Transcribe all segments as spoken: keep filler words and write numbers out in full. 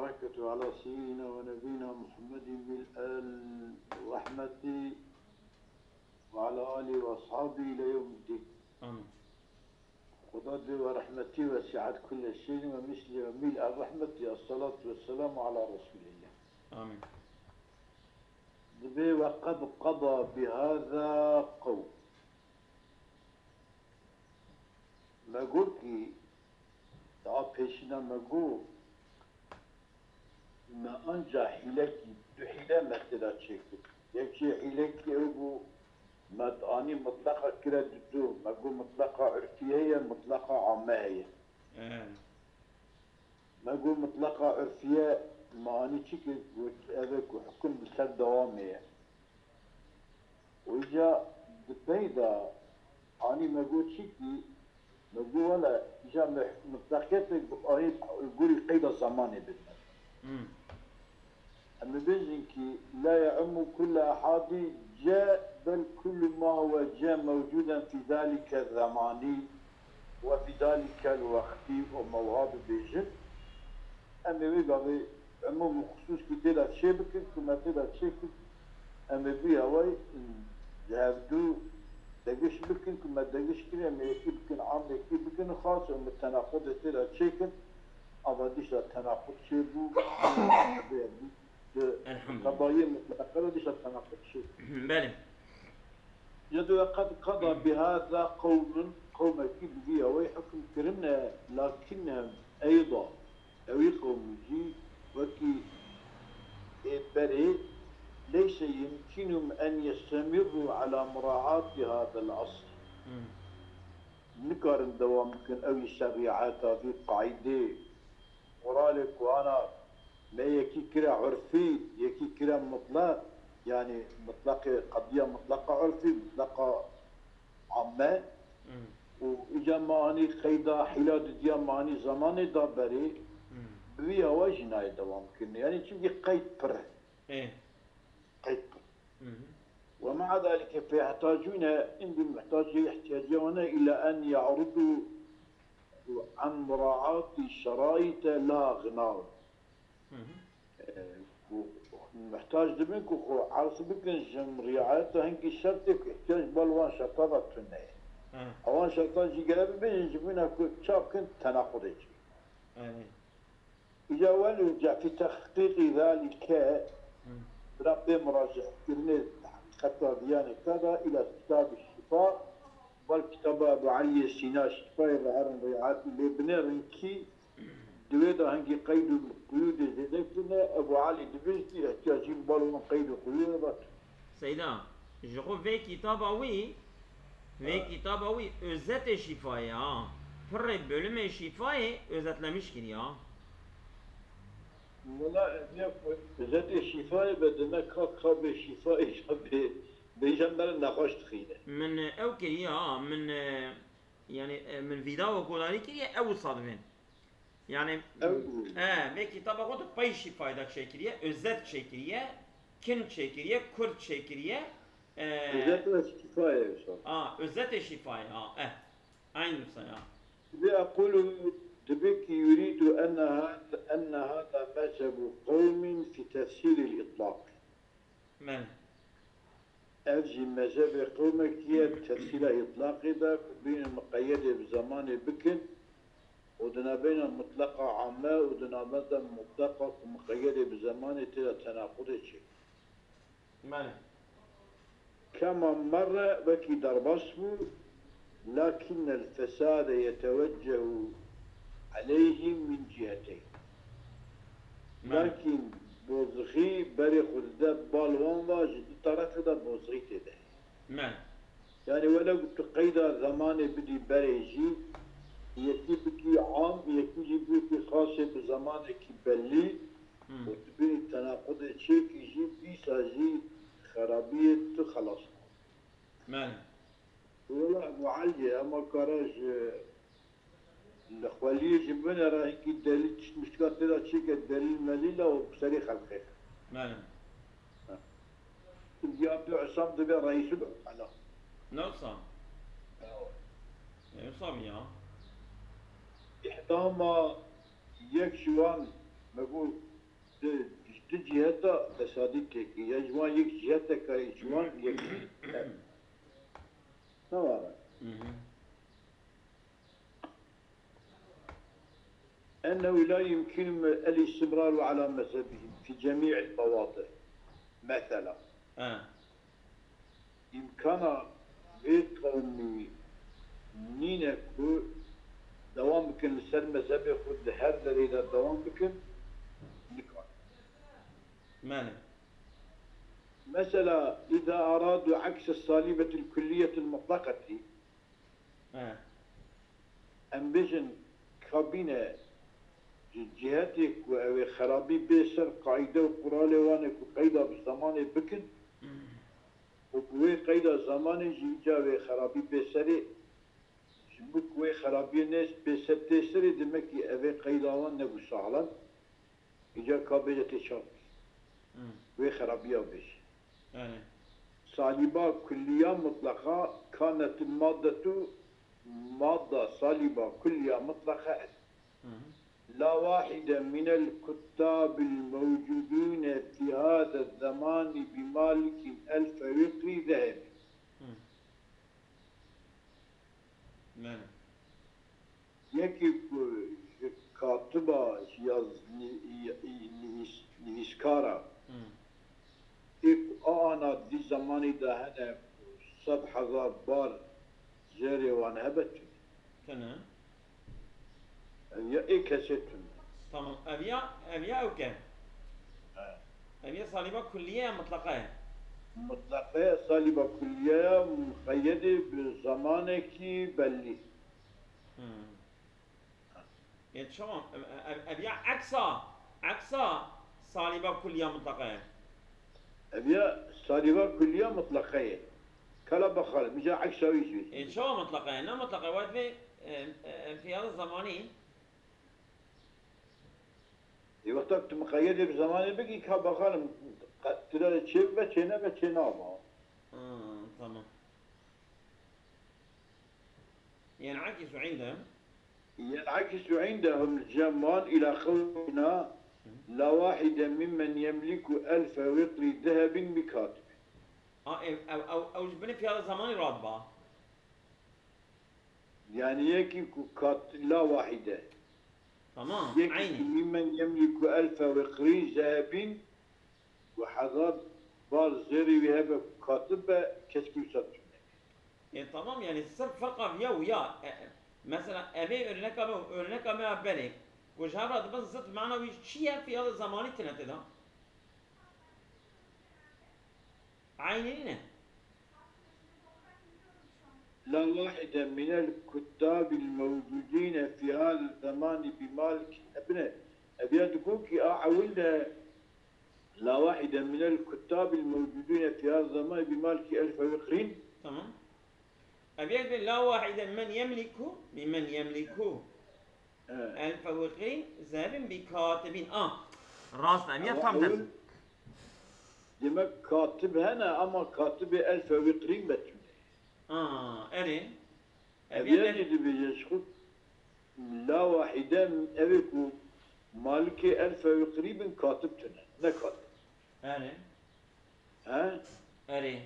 وبركاته على سيدنا ونبينا محمد ملء الرحمة وعلى آله وأصحابه إلى يوم الدين. Amîn. Xuda divê we rehmetî wesîet kule şeyin ve misli ve mil el rehmetî, esselatu vesselamu ala Resulillah. Amîn. Divê we qed qeda bihâzâ qewm. Me got kî, daha pêşîna me got, me anca hîlekî, du hîle me tê de çêkir. Yek jê hîlekî ew bû, me anî mitleqa kire di du. Me got mitleqa urfî heye, mitleqa ame heye. He. Me got mitleqa urfiye, me anî çi kir? Got, ev e ku hukum li ser dewamê ye. Û îca di pey de anî me got çi kî? Me got wele îca me mitleqiyetek bi ayî li gorî qeyda zemanê bidin. Hmm. Em dibêjin kî la ye'ummu kulle ehadî ce, bel kullu ma huwe ce mewcûden fî zalike zemanî ve fî zalikel wextî û mewha bibêjin. Em ê wê gavê umûm û xisûs kî tê de çê bikin, ku me tê de çê kir, em ê bûya wê ji hevdû degiş bikin, ku me degiş kir, em ê yekî bikin am, yekî bikin xas û me tenaqudê tê de çê kir. Ava dîsa tenaqud çêbû, Elhamdülillah. Qedayê mutlaqe de dîsa tenaqud çêbû. Belê. Ya de qed qeda bihâzâ qewmin, qewmekî bi vî awayî hukm kirine, lakinnehum eyda, ewî qewmî jî wekî ê berê, leyse yumkinuhum en yestemirru ala muraatî hâzel asl. Hmm. Nikarin dewam bikin ew î şerîeta vî qaîdê, quralê ku ana me yekî kire urfî, yekî kire mutlaq, yanî mutlaqê qediya mutlaqa urfî, mutlaqa amme. Hmm. Û îca me anî qeyda hîla didiya me anî zemanê da berê, Hmm. bi vî awa jî nayê dewam kirinê. Yanî çimkî qeyd pir e. Ê. Qeyd pir. Mhm. Ve ma'a zalike feyehtacûne, îndî muhtacê, ihtiyacê wan e, îla en ya'rudu an muraati şeraîte la ğinawun. Mhm. Ee, ku muhtac dibin ku xwe erz bikin ji riayeta hingî şertê ku ihtiyac bal wan şerta ve tune ye. Hı. Ewan şertan jî gere bibêjin ji bîna ku çav kin tenaqudê çi. Aynen. Îca welû ca fî tehqîqî zalîke Hı. bira bê muracietkirinê heqîqeta viyanê te de îla kitabî şîfa, bal kitaba Ebu Eliyê Sîna Şîfayê ve herin rêhatî lê binêrin kî di wê de hingî qeyd û quyûdê zêde kirine, Ebu Elî dibêjî ihtiyacî bal wan qeyd û quyûdê ve. Seyda, ji xwe vê kitaba wî, vê Ha. kitaba wî özetê şîfayê ha. Pirrê bölümê şîfayê özetlemiş kiriye ha. Wela, ev ya ku özetê şîfayê be, deme ka, ka bê şîfayê ya bê, bê îja me re nexweş dixîne. Min, e, ew kiriye ha, min, e, yani, e, min vîdeo guhdarî kiriye, ew wisa dibên. Yani, Ew e, vê kitaba xwe tu pey şîfayê de çêkiriye, özet çêkiriye, kin çêkiriye, kurt çêkiriye, e, Özet ve şîfayê wisa. A, özetê şîfayê, a, e. Aynı wisa ya. Ve ekulu, dibê ki yuridu enne hâ-, enne hâzâ mezhebu qewmin fi tefsîril itlaq. Belê. Ev jî mezhebê qewmekî ye, tefsîra îtlaqê de ku bînin miqeyedê bi zemanê bikin û di navbeyna mutleqa ame û di navbeyna mutleqa ku miqeyedê bi zemanê tê de tenaqudê çêkin. Belê. Kema merre wekî derbas bû, lakinnel fesade yeteweccehu eleyhim min ciheteyn. Belê. Lakîn bozixî berê xwe dide bal wan ve, ji du terefê de bozixî tê de. Belê. Yani welew tu qeyda zemanê bidî berê jî, yekî bikî am, yekî jî bikî xasê bi zemanekî bellî, Hmm. û tu bê tenaqudê çêkî jî, dîsa jî xerabiyê tu xelas nabî. Belê. Wela Ebu Eliyê, ema kare ji li xweliyê ji binê re hinkî delîl, tişt mişka tê de çêke delîl melîl e û bi serê xelqê. Belê. Ha. Çünkü Abdülhüsam dibe reîsül umela. Ne wisa? Ya. Ne wisa mi ya? İhdama yek ji wan, me got, ciheta fesadî têkî, ya ji wan yek ciheteka ji wan yekî ne. Ne were. Mhm. Ennehu la yumkinu el-istimraru ala mezhebihim fi cemî'il mewadi. Mesela. He. Îmkana vê qewmî nîne ku dewam bikin li ser mezhebê xwe, di her derê de dewam bikin, nikare. Mane. Mesela, îza aradu ekse salîbetil kulliyetil mutlaqetî, He. Em bêjin kabîne ji cihetê ku ew ê xerabî bê ser qaîde û quralê wan ê ku qeyda bi zemanê bikin û bi wê qeyda zemanê jî îca wê xerabî bê serê, ji bo ku wê xerabiyê nê bê ser tê serê, demekî ev ê qeyda wan nebû saxlem. Îcar ka bêje tê çav bikî. Hmm. Wê xerabiya bêje. Yani. Salîba kulliya mutlaqa kanetil maddetu, madda salîba kulliya mutlaqa est. Hı hı. La wahide minel kuttabil mewcudune fi hada zamani bi malikin elfe wiqri zehebi. Hı. Mene. Yekî ku ji katiba ya z-, nî-, nî-, nivîs-, nivîskara, Hmm. ê ku a ana di vî zemanî de hene ku sed hezar bar zêrê wan hebe tune. Tune. Ev ya ê kesê tune. Tamam. Ev ya, ev ya ew ke. He. Ev ya salîba kulliye ya mutlaqa ye. Mutlaqa ye, salîba kulliye ye, muqeyyedê bi zemanekî bellî. Hmm. Yê çawa? Ev, ev, ev ya eksa, eksa salîba kulliya mutlaqa ye. Ev ya salîba kulliya mutlaqa ye. Kala bexal, mîja eksa wî jî. Yê çawa mutlaqa ye? Ne mutlaqa ye, wet vê, e, e, fiyada zamanî. Ê wexta tu miqeyedê bi zemanê bikî, ka bexal, qe-, tu de çê bibe, çê nebe, çê naba. Ha, tamam. Yen'akisu indehum. Yen'akisu indehum li cem wan ila qewlina la wahide mimmen yemliku elfe wiqri dehebin bi katibin. A, ew, ew, ew, ew ji binê fiyada zamanî radiba. Yani yekî ku kat-, la wahide. Tamam, Yekî aynî. Ku mimmen yemliku elfe wiqri zehebin, ku hezar bar zêrê wî hebe ku katib be, keskî wisa tune. E, tamam, yani sirf ferqa viya û ya. E, e, mesela, evê örneka me, örneka me ya berê, ku ji hev re dibin zid mana wî çi ye, fiyada zamanî tine tê de. Aynî nîne. La wahide minel kuttabil mewcudîne fi hada zamani bi malki ebne. Ev ya digo ki a ewil de la wahide minel kuttabil mewcudîne fi hada zamani bi malki elfe wiqrîn. Tamam. Ev ya dibe la wahide men yemliku, bi men yemliku. Evet. Elfe wiqrîn zehebin bi katibin. A. Rast e, ya Ama tam ters. ewil demek katib hene ama katibê elfe wiqrîn be tune. A, erê. Ev Ev ya yer de- jî dibêje ji xwe la wahide evê ku malikê elfe wiqrî bin katib tune. Ne katib. Erê. He? Erê.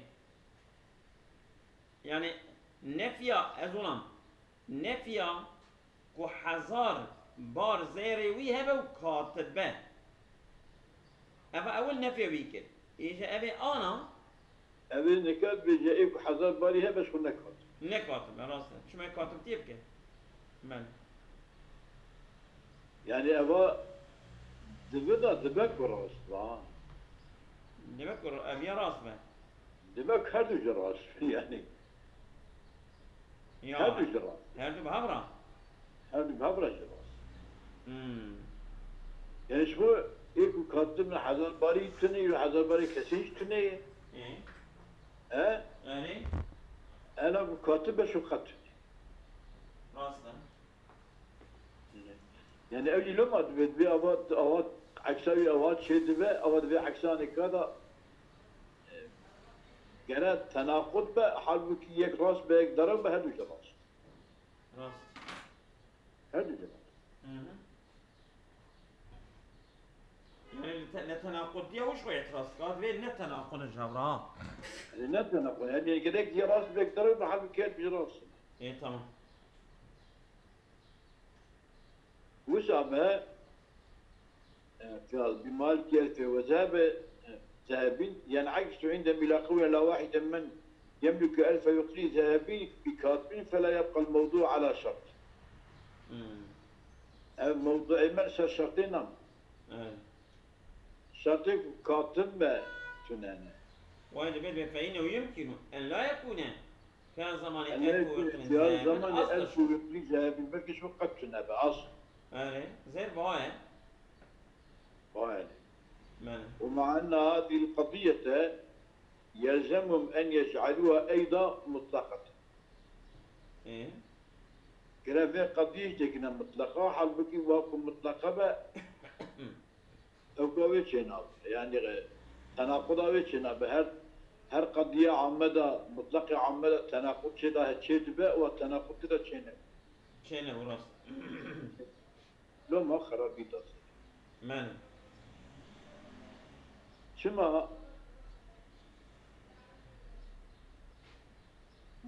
Yani nefiya, ez olam. Nefiya ku hezar bar zêrê wî hebe û katib be. Eva ewil nefê wî kir. Êje evê ana. Evê nika dibêje ê ku hezar barî hebe ji xwe ne katib. Ne katib e, rast e. Çima katibtiyê bike? Belê. Yani eva dibe da dibe ku rast be, ha. Dibe ku ra-, ev ya rast be. Dibe ku her du jî rast be, yani. Ya. Her du jî rast. Her du bi hev re? Her du bi hev re jî rast. Hmm. Yani ji bo ê ku katibin hezar barî tune, îro hezar barî kesê jî tune ye. Ê? He? Yani? Ena ku katib be şo qet tune. Rast e. Yani ew jî loma dibe, dibe ava, ava eksa wî ava çê dibe, ava dibe eksanê ka da, e, gere tenaqud be, halbukî yek rast be, yek derew be, her du jî rast. Rast. Her du jî rast. Hı hı. Yani li Ne tenaqud diye, wî ji xwe itiraz dike. Divê ne tenaqud in ji hev re, ha. Yani ne tenaqud. Yani gerek ya rast bek taraf, halbuki her bir rast. Ê, tamam. Wisa be, e, fiyaz bi maliki elfe ve zehebe, e, zehebin, yani aksu inde milaqi ve la wahide men yemliku elfe yuqli zehebin bi katbin fela yebqal mevdu ala şart. Hmm. Ev mevduê me ser şertê nam. Evet. Şertê ku katib me tunene. Wayne be, be fe innehu yumkinu en la yekune. Fi zemanî Elbette, elfu wiqlin ya zehebin zamanı asla elfu şart. Wiqlin zehebin belki şu qet tune be asıl. Erê, zer baye. Vay. Bele. ومع أن هذه القضية يلزمهم أن يجعلوها أيضا مطلقة. Ê. Gere vê qediyê jî dekine mutleqa, halbukî wa ku mutleqa be, ew ka wê çênabe. Yani, e, tenaquda wê çênabe. Her, her qediye amme de, mutleqê amme de tenaqud çê de çê dibe, wa tenaqud tê de çêne. Çêne, rast. Loma xerabî da. Bele. Çima?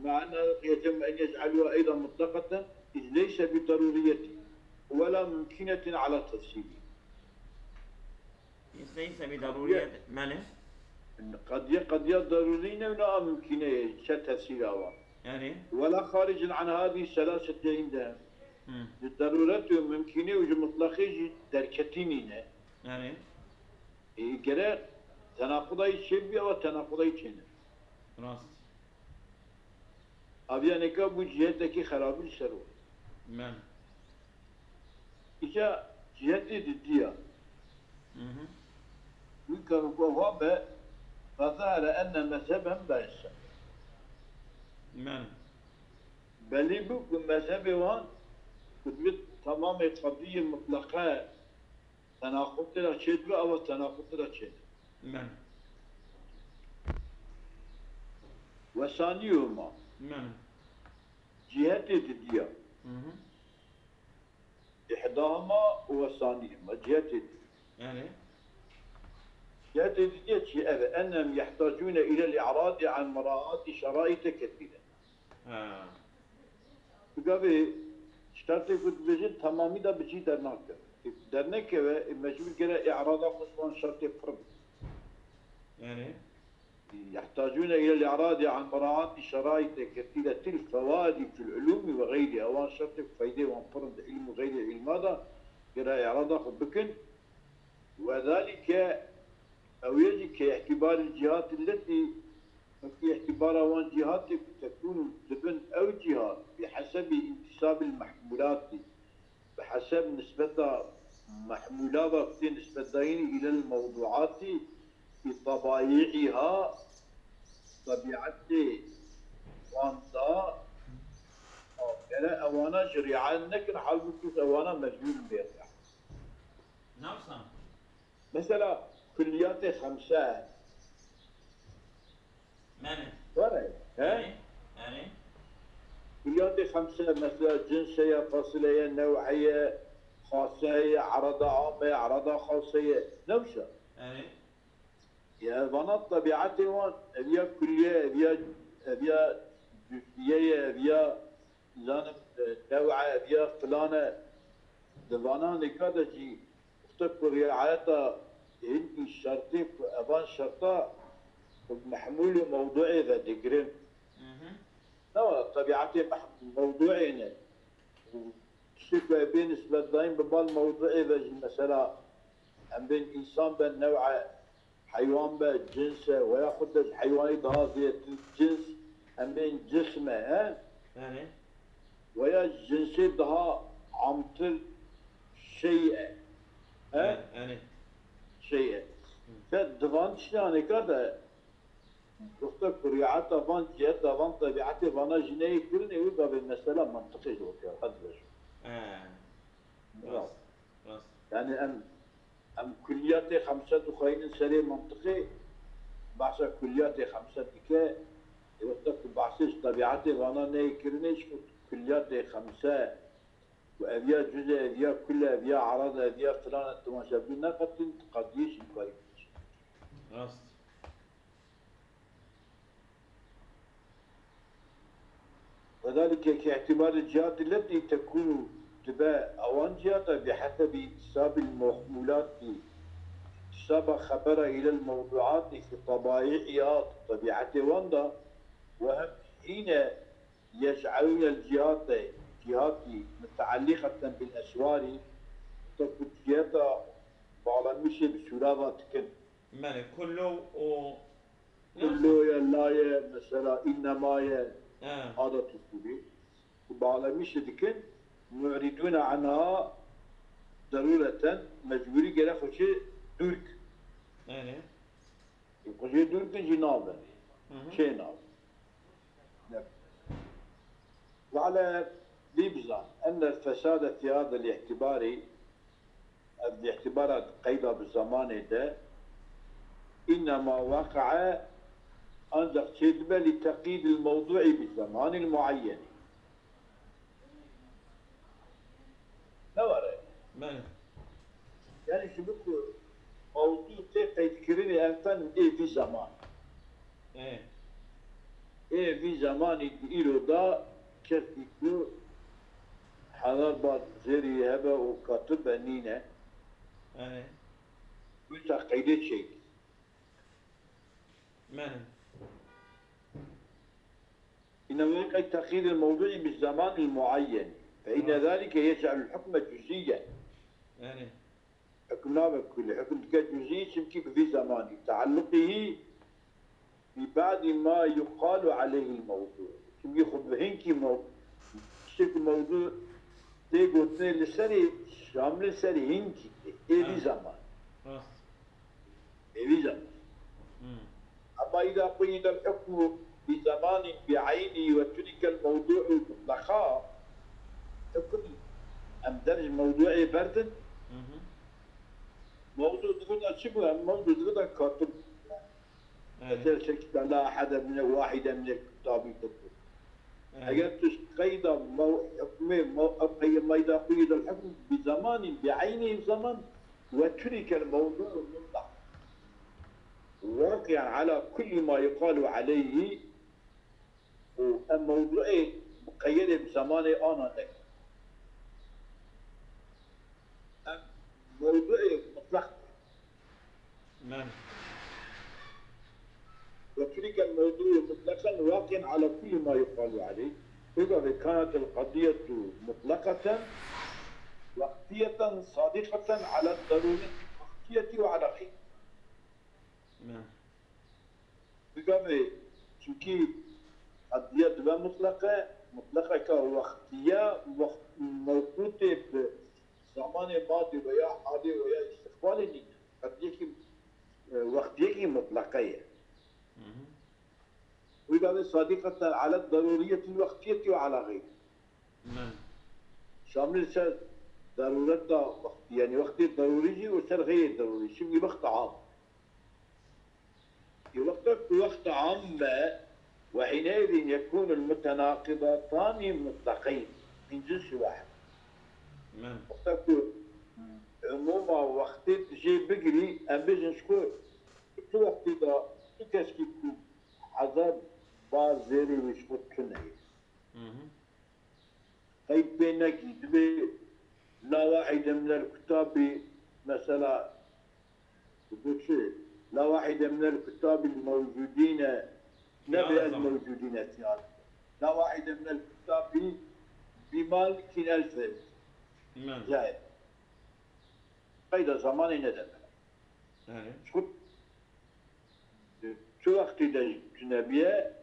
مع أن يجب أن يجعلوها أيضا مطلقة إذ ليس بضرورية ولا ممكنة على تفصيله. Leyse bi daruriyet. Bele. Qediye, qediye darurî ne, ne mümküne, çe tefsîra wa. Erê. ولا خارج عن هذه الثلاثة عندهم. Hı. Ji daruret û mümküne û ji mutlaqê jî derketî nîne. Erê. Ê, gere tenaqudayî çê bî, ewa tenaqudayî çê ne. Rast. Aviya neka bû cihetekî xerabî li ser o. Bele. Îca cihetê didiya. Hı hı. Wî ka ku ewa be, فظهر أن مذهبهم لا يصح. Bele. Belî bû ku mezhebê wan ku divê temamê qediyê mutleqe tenaqul tê de çêdibe, ewa tenaqul tê de çêne. Bele. Wesaniyuma Bele. cihetê didiya. Hı hı. Îhdahuma û wesaniyuma cihetê didiya. Erê. Cihetê didiya çi ev e? Ennem yehtacûne îlel î'radî an meraatî şeraîte kethîre. Ha. Tu gavê şertê ku dibêjin temamî de bi cî dernakeve. Dernekeve, ê mecbûr gere î'rada xwe ji wan şertê pir bike. Erê. يحتاجون إلى الإعراض عن مراعاة شرائط كثيرة الفوائد في العلوم وغيرها. Wan şertê ku feydê wan pir in di ilm û xeyrê ilma de gere î'rada xwe bikin. وذلك, ew yê jî ke îhtîbarî cîhatî letî, wekî îhtîbara wan cîhatê ku tekûn dibin ew cîhat, بحسب انتساب المحمولات, bi heseb nisbeta mehmûla ve tê nisbetdayîn îlel mewduatî bi tebayîha, tebîetê wan da, gere ewana jî riayet nekin, halbûkî ewana mecbûr in bê riayet. Navsan. Mesela kulliyatê xemse Bele. were, he? Erê. Erê. Kulliyatê xemse mesela cins heye, fasile ye, new'e ye, xase heye, erada am e, erada xase ye. Ne wisa? Erê. Ya vana tebîetê wan, ev ya kulliye, ev ya, ev ya cüz'iye ye, ev ya, zanim, e, new'e, ev ya filan e. Di vana nika de jî wexta ku riayeta hindî şertê ku evan şerta ku mehmûl û mewduê vedigirin. Hı hı. Newa tebîetê meh-, mewduê ne. Tiştê ku em bê nisbetdayîn bi mal mewduê ve jî mesela em bên însan be new'e, heywan be cins e, weya xwe de ji heywanê daha zêdetir cins, em bên cism e, he? Erê. Weya ji cinsê daha amtir şey e. He? Erê. Erê. Şey e. Te di van tiştanêka de wexta ku riayeta van ciheta van tebîetê vana jî neyê kirinê, wê gavê mesela mantiqê ji ortaya qet vejo. He. Ya. Rast. Rast. Yani em, em kulliyatê xemse dixweynin serê mantiqê, behsa kulliyatê xemse dike, ê wexta ku behsê ji tebîetê vana neyê kirinê, ji ku kulliyatê xemse Û ev ya cuz e, ev ya kul e, ev ya erad e, ev ya filan e, tu wan şev dû neqetin, tu qadiyê şînkarî bikin. Rast. وذلك كاعتبار الجهات التي تكون، dibe ewan cihata بحسب انتساب المحمولات، انتسابا xebera إلى الموضوعات في طبائعها، tebiatê wan de, وهم حين يجعلون الجهات، cihati متعلقة بالأسوار، wexta ku cihata bağlanmışê bi sûra ve dikin. Belê, kullo û kullo ye, la ye, mesela innema ye, He. Ada Tûsûbî. Bağlamışê dikin, mu'ridûne anha derûreten, mecbûrî gere xwe jê dûr kin. Belê. Xwe jê dûr kin jî nabin. Hı hı. Çê nabin. Ne. Ve ala lî bizan, ennel fesade fî hadel îhtibari, ev îhtibara qeyda bi zamanê de, innema waqae, ancak çê dibe li teqîdil mewduî bi zamanil muayyenî. Ne were? Belê. Yani ji bo ku mewdû tê qeydkirinê, em fehm ê vî zeman. Ê. Ê vî zemanî di îro da kesî ku hezar bar zêrî hebe û katib be nîne. Ê. Wisa qeydê çêk. Belê. إنما وقع تقييد الموضوع بالزمان المعين، فإن ذلك يجعل الحكم جزئيا. Belê. Hukm nabe kulî, hukm dike cuzî, çimkî bi vî zemanî. تعلقه ببعض ما يقال عليه الموضوع. Çimkî xwe bi hinkî mew-, tiştê ku mewdû tê gotinê li serê, şamil serê hinkî tê. Ê vî Ha. zeman. Rast. Ê vî zeman. Hmm. Ama îda qeyîdel hukmu bi zemanin bi eynî ve turikel mewdû'u mutlaqa, hukm em der ji mewdû'ê berdin. Hı hı. Mewdû dibûna çi bû? Em mewdû dibûna katib. Evet. Mesela şekilde la ahade mine wahide mine kutabî kutub. Evet. Eger tu qeyda mew-, hukmê mew-, ev qeyda meyda qeyda hukm bi zemanin, bi eyni zaman ve turikel mewdû mutlak. Waqi'an ala kulli ma yuqalu aleyhi, û em mewduê muqeyyedê bi zemanê ana nekin. Em mewduê mutlaq Men. وترك الموضوع مطلقا واقعا على كل ما يقال عليه، إذا كانت القضية مطلقة وقتية صادقة على الضرورة الوقتية وعلى غيره. Men. Bigavê, çimkî qediye dibe mutleqe, mutleqeka wextiye, wext-, mewqûtê bi zamanê madî veya halê veya îstiqbalê nîne. Qediyekî, e, wextiyekî mutleqe ye. Hı hı. Wî gavê sadiqeten ala daruriyetil wextiyetî ve ala xeyrî. Men. Şamil ser darureta wextî, yani wextê darurî jî û ser xeyrê darurî. Şimdi wext am. Wexta ku wext am be, وحينئذ يكون المتناقضتان مطلقين من جنس واحد. Men. Wexta ku umûma wextê tu jê bigirî, em bêjin ji xwe tu wextê de tu keşkî ku hezar bar zêrê wî ji xwe tune ye. Hı hı. Qeyd pê nekî, dibê la wahide minel kutabî, mesela, dibê çi? La wahide minel kutabî mewcudîne, nebê Ya, el tamam. mewcudîne tiyar. La wahide minel kutabî bi malikîn elfe. Men. Cayê. Qeyda zamanê nedeme. Yani. Çi, çi wextî de ji nebîye,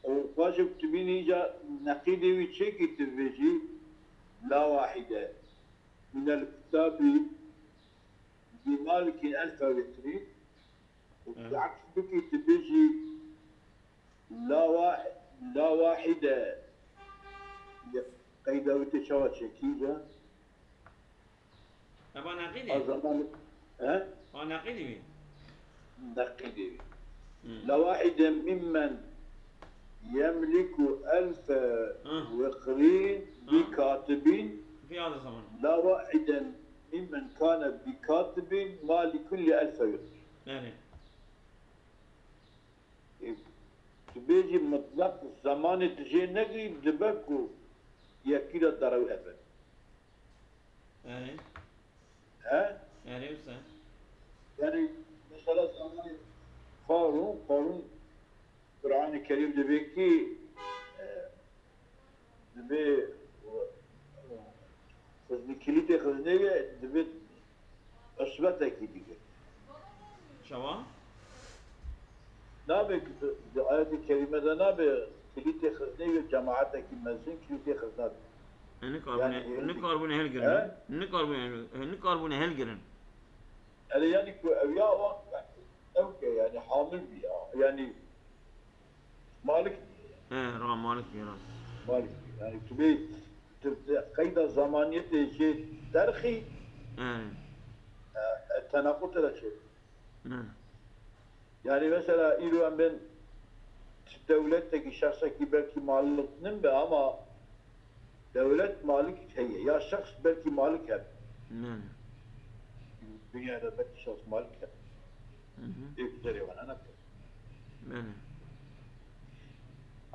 û paşê ku tu bînî îca neqîdê wî çêkî tu bêjî, la wahide minel kutabî bi malikîn elfe witrî, û tu Evet. aks bikî tu bêjî, la wa-, la wahide, qeyda wî tê çawa çêkî îca? Eva neqîdî? A zaman, he? A neqîdî wî? Neqîdî wî. Hmm. La wahide mimmen yemliku elfe Hı. wiqrîn bi Ha. katibîn Piyade zaman. La wahiden mimmen kane bi katibin ma li kulli elfe yut. Yani. E, tu bêjî mutlak zamanê tu jê negirî, dibe ku yekî de derew eve. Yani. He? Yani wisa. Yani mesela zamanê Qarûn, Qarûn Qur'an-ı Kerim dibê ki, e, dibê, e, xizni-, kilîtê xiznê ye, dibê usbetekî digir. Çawa? Nabe ki tu, di ayetê kerîme de nabe kilîtê xiznê ye, cemaetekî mezin kilîtê xizna digir. E, nikarbûne, Yani, e, nikarbûne hilgirin. He? Nikarbûne, e, nikarbûne hilgirin. Hele yani ku ev ya wa, ew ke yani hamil bî ya. Yani Malik. He, ra Malik bî, rast. Malik bî. Yani tu bê, tu, tu qeyda zamaniyetê jê derxî, He. e, e, tenaqute de çê. He. Yani mesela îro em bên dewletekî, şexsekî belkî malik nin be ama dewlet malik heye. Ya şexs belkî malik hebe. Mene. Dünyada belkî şexs malik hebe. Hı hı. Ê güzelê wana nake. Mene.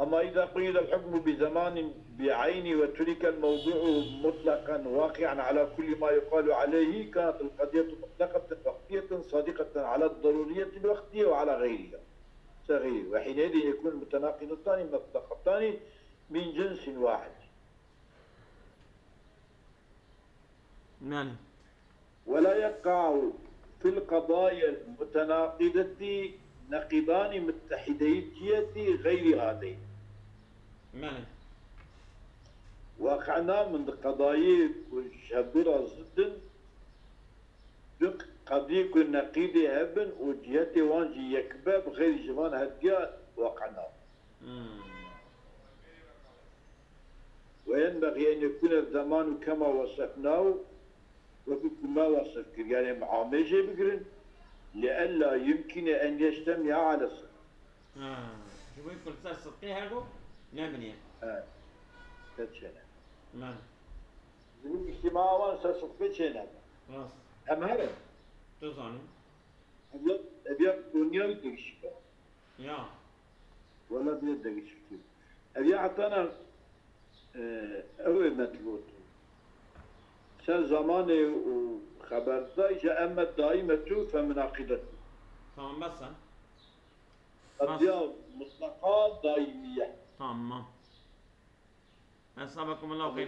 أما إذا قيد الحكم بزمان بعينه وترك الموضوع مطلقا واقعا على كل ما يقال عليه، كانت القضية مطلقة وقتية صادقة على الضرورية الوقتية وعلى غيرها. صغير، وحينئذ يكون المتناقضتان مطلقتان من جنس واحد. Yani. ولا يقع في القضايا المتناقضة نقيضان متحدي الجهة غير هذين. Yani. Waqena min di qedayê ku ji hevdu re zid in, du qediyê ku neqîdê hebin û cihetê wan jî yek be, bi xêrî ji van hediya waqena. Hmm. وينبغي أن يكون الضمان كما وصفناه، wekî ku me wesif kir, yani em amê jê bigirin, لئلا يمكن أن يجتمعا على الصدق. Ha, ji bo ku li ser sidqê her du nebiniye. He, te çêne. Me. Ji bo îctîmaa wan ser sidqê çêne. Rast. Em her in. Tu zanî. Ev ya, ev ya dinya wî değişik e. Ya. Wela bê degişikî. Ev ya hetana, e, ew ê metlûb. Ser zamanê û xeberdayî ji emme daîme tu feminaqidet. Tamam, bes e. Bes. Qediya mutlaqa daîmiye. Tamam. Esabakumullahu xeyrin.